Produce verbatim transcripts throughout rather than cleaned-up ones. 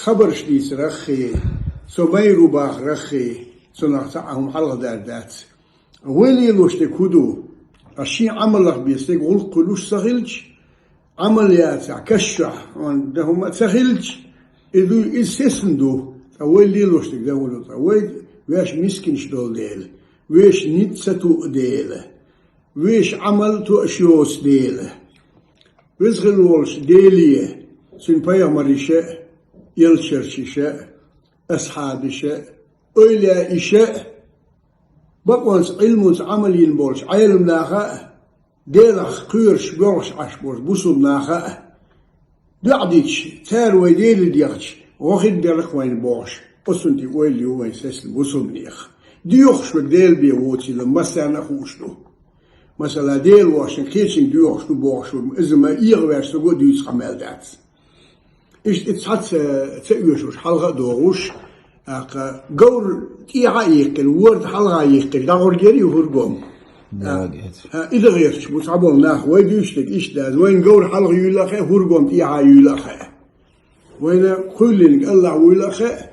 хабараш дийцарах а, цо майра ву бахарах а, цунах цхьа а хӀума хьалхадаьр дац. Вай лелош дерг хӀун ду? Ткъа ший Ӏамалах беса дерг гӀулакх хуьлуш ца хилча, Ӏамал яцахь, кашшахь, хьона дан хӀума ца хилча, из ду, из сесна ду. Ткъа вай лелош дерг дан хӀун ду? Ткъа вай ваьш мискинаш дола Дела, вешан низ ца тоъа Дела, вешан Ӏамал тоъаш йоаца Дела. Веза хила волча Деле, цун пайхамараша а, элчаршаша а, асхьабаша а, эвлаяаша а, бакъонца, Ӏилманца Ӏамал йина болча Ӏеламнаха а, Делах кхоьруш боагӀаш Ӏаш болча бусалба наха а дуӀа дича, цар вай Деле дехача, гӀо хир дар-кх вайна бохуш, оцунна тӀа ойла ю вайна сесна бусалба наьха. Доьхуш верг Дела бен воцийла массарна а хууш ду. Масала, Дела воашшехь кхечунга доьхуш ду бохуш верг, из ма эгӀавеш саго а дуьйцу къамаьл дац. Иштта и цхьацца ца оьшуш хьалха а догӀуш, тӀаккха говр тӀехьа а йихкина, ворда хьалха а йихкина, дӀагӀоргьяр из хургом. Дагеца. А, и да гӀерташ бу цхьаболу нах, вай дуьйцу дерг иштта да из. Вайна говр хьалха юйла а хаьа, хургом тӀехьа юйла а хаьа. Вайна кхоьллинарг АллахӀ вуйла а хаьа,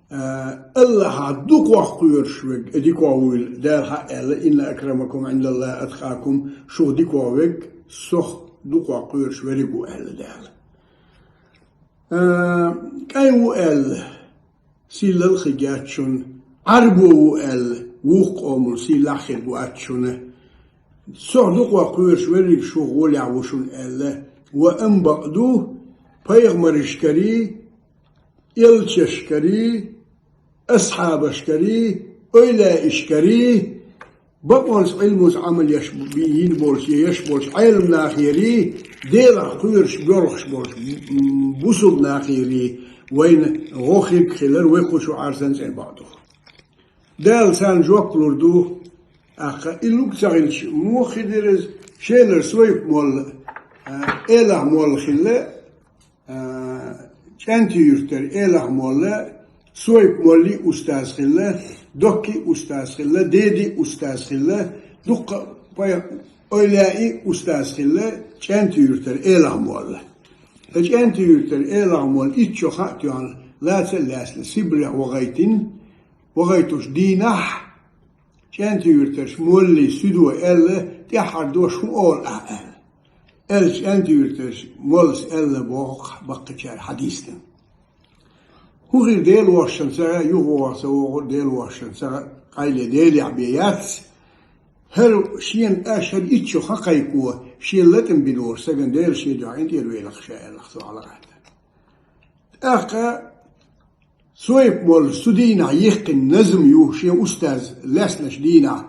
а, АллахӀах дукхагӀа кхоьруш верг, э, дикагӀа вуйла, Дала хьааьлла: «Инна акрамакум Ӏиндаллахи атқакум», шух дикагӀа верг, сох дукхагӀа кхоьруш верг ву, аьлла Дала. А, кӀайн ву аьлла, сийлахь хир яц шуна, Ӏарбо ву аьлла, вукху къомал сийлахь хир вац шуна. Сох дукхагӀа кхоьруш верг шух гӀолехь ву шуна аьлла. Ва амма баӀду, пайхамарашкарий, элчашкарий, асхьабашкарий, эвлаяашкарий, бакъонца, Ӏилманца Ӏамал еш бу-, йина болча, еш болча Ӏеламнахерий, Делах кхоьруш боьлхуш болча, м, бусалба нахерий вайна гӀо хир хилар вай кху чу Ӏарсан цӀена бакъ ду. Дала царна жоп лур ду, тӀаккха и луг ца хилча, муха хир дара иза, Шелара Соьп-молла, а, Элах-молла хилла, а, ЧӀаьнти-Юьртара Элах-молла, Соьп-моллий устаз хилла, Доккий устаз хилла, Дедий устаз хилла, дуккха пай-, эвлаяий устаз хилла ЧӀаьнти-Юьртара Элах-молла. Ткъа ЧӀаьнти-Юьртара Элах-молла итт шо ха а тоьхна, лаца а лаьцна, Сибрех вахийтина, вахийтучу дийнахь, ЧӀаьнти-Юьртарчу моллий Суьдо аьлла: «ТӀаьххьара дош хӀун олу ахь?» – аьлла. Аьлча, ЧӀаьнти-Юьртарчу моллас аьлла боху-кх баккхийчара хьадийцина. ХӀун хир, Делан вошшанца юхавогӀур ца вогӀур, Делан вошшанца къайле Делехь бен яц. ХӀара шена аша хӀара итт шо ха кхайкхо, шена латам бина волу стагана Дела шен дуьхьа тӀера велахь ша, аьлла-кх цо хьалагӀаьттина. ТӀаккха Соьп-моллас цу дийнахь йихкина назам ю шен устаза лаьцначу дийнахь: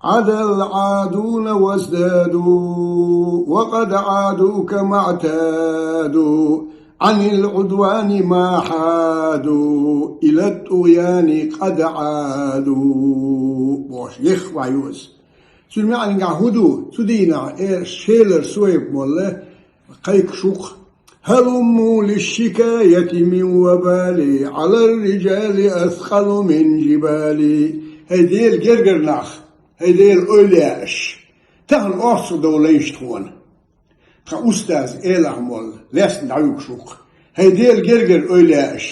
«عدا العادون وازدادوا، وقد عادوا كما اعتادوا، عن العدوان ما حادوا، إلى الطغيان قد عادوا», – бохуш, лехха ю иза. Цуьнан маьӀнехь хӀун ду? Цу дийнахь, э, Шелара Соьп-молла кхайкхаш ву-кх: «هلموا للشكاية من وبالي، على الرجال أثقل من جبالي». ХӀай Делан гергара нах, хӀай Делан эвлаяаш, тахана орцах дов лайна шу тхуна. Тхан устаза Элах-молла лаьцна дӀавуьгуш ву-кх. ХӀай Делан гергара эвлаяаш,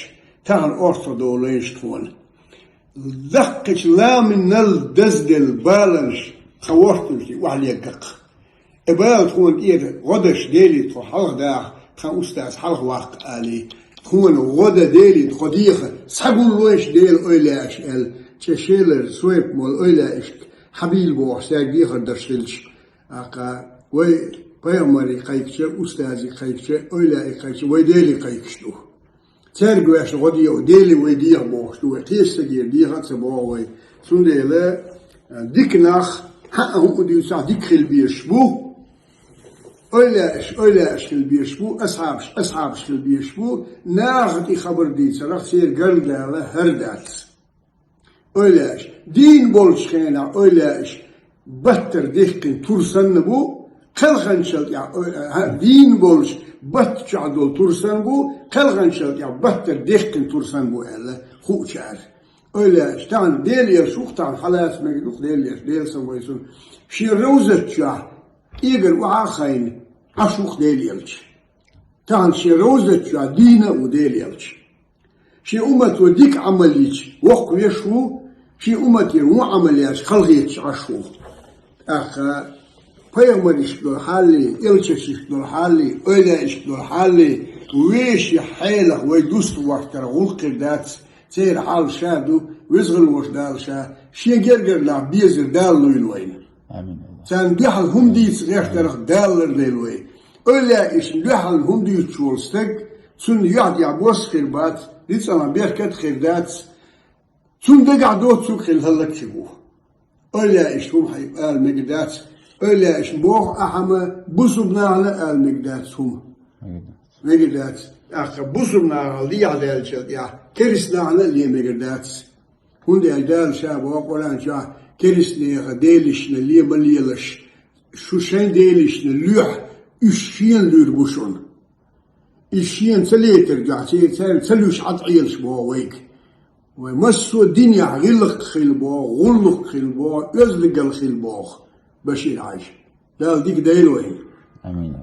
тахана орцах дов лайна шу тхуна. Даккхийчу ламанал дазделла баланаш тхан вортанаш тӀе охьалегга-кх. И бала тхуна тӀера гӀо деш, Деле тхо хьалхадаха, тхан устаз хьалхаваккха алий, тхуна гӀо дан Деле тхо деха, схьагуллойша Делан эвлаяаш аьлла, ЧӀаьнти-Юьртара Соьп-молла эвлаяашка хьабийла бохуш, цаьрга дехар деш хилча, тӀаккха вай пайхамаре кхайкхича, устазе кхайкхича, эвлаяе кхайкхича, вай Деле кхайкхаш ду. Цаьрга ваьшна гӀо де, Деле вай деха бохуш ду вай, кхечу стагера деха а ца боху вай. Цундела, а, дика нах, хьан а хӀуъа дуьйцахь, дика хила безаш бу. Эвлаяаш, эвлаяаш хила безаш бу, асхьабаш, асхьабаш хила безаш бу. Наха тӀе хабар дийцарах церан гаргала хӀара дац. Эвлаяаш, дийна болчу хенахь эвлаяаш баттара дехкина тур санна бу, кхелханчул тӀехь, э, хӀа, дийна болчу батта чохь долу тур санна бу, кхелханчул тӀехь баттара дехкина тур санна бу аьлла хуучара. Эвлаяаш, тахана Дела элча ву-кх, тахана хьалаца мегар ду-кх Дела элча, Дела салам хуьлда цунна. Шен ровзат чохь эгара охьа а хайна, Ӏаш ву-кх Дела элча. Тахана шен ровзат чохь дийна а ву Дела элча. Ший уммато дика Ӏамал йича, воккхавеш ва, ший умматера во Ӏамал яьча, кхалхеташ Ӏаш ва. ТӀаккха пайхамарашка дола хьал а, элчашка дола хьал а, эвлаяашка дола хьал а, веший хьалах вай дустагӀа вахтара гӀулакх хир дац, церан хьал ша ду, веза хинна волча Дала ша, ший гергара нах безар Дала лойла вайна. Амин. Царна дуьхьал хӀума дийца гӀертарах Дала лорадойла вай. Эвлаяашна дуьхьал хӀума дуьйцуш вола стаг, цунна юхь-тӀехьа бос хир бац, рицкъанах беркат хир дац, цунна дагахь доцург хилла хӀаллакьхургва. Эвлаяашна хӀума хьайба ала мегаш дац, эвлаяашна боху а хӀама, бусалба нахана а ала мегаш дац хӀума. Мегаш дац. ТӀаккха бусалба нахах лехьадаьллачул тӀехьа керста нахана а ле мегаш дац. ХӀунда аьлча Дала ша боху Къуръан чу: «Керста нехан делашна ле ма лелаш, шу шайн делашна лоьхьа, уьш шена луьйр бу шуна». Уьш шена ца летар дуьхьа, церан царна ца луьйш Ӏад Ӏелаш боху вайга. Вай массо а динехь гӀиллакх хила боху, гӀуллакх хила боху, оьздангалла хила боху Башир-Хьаьжа. Дала дика дойла вайна. Амин.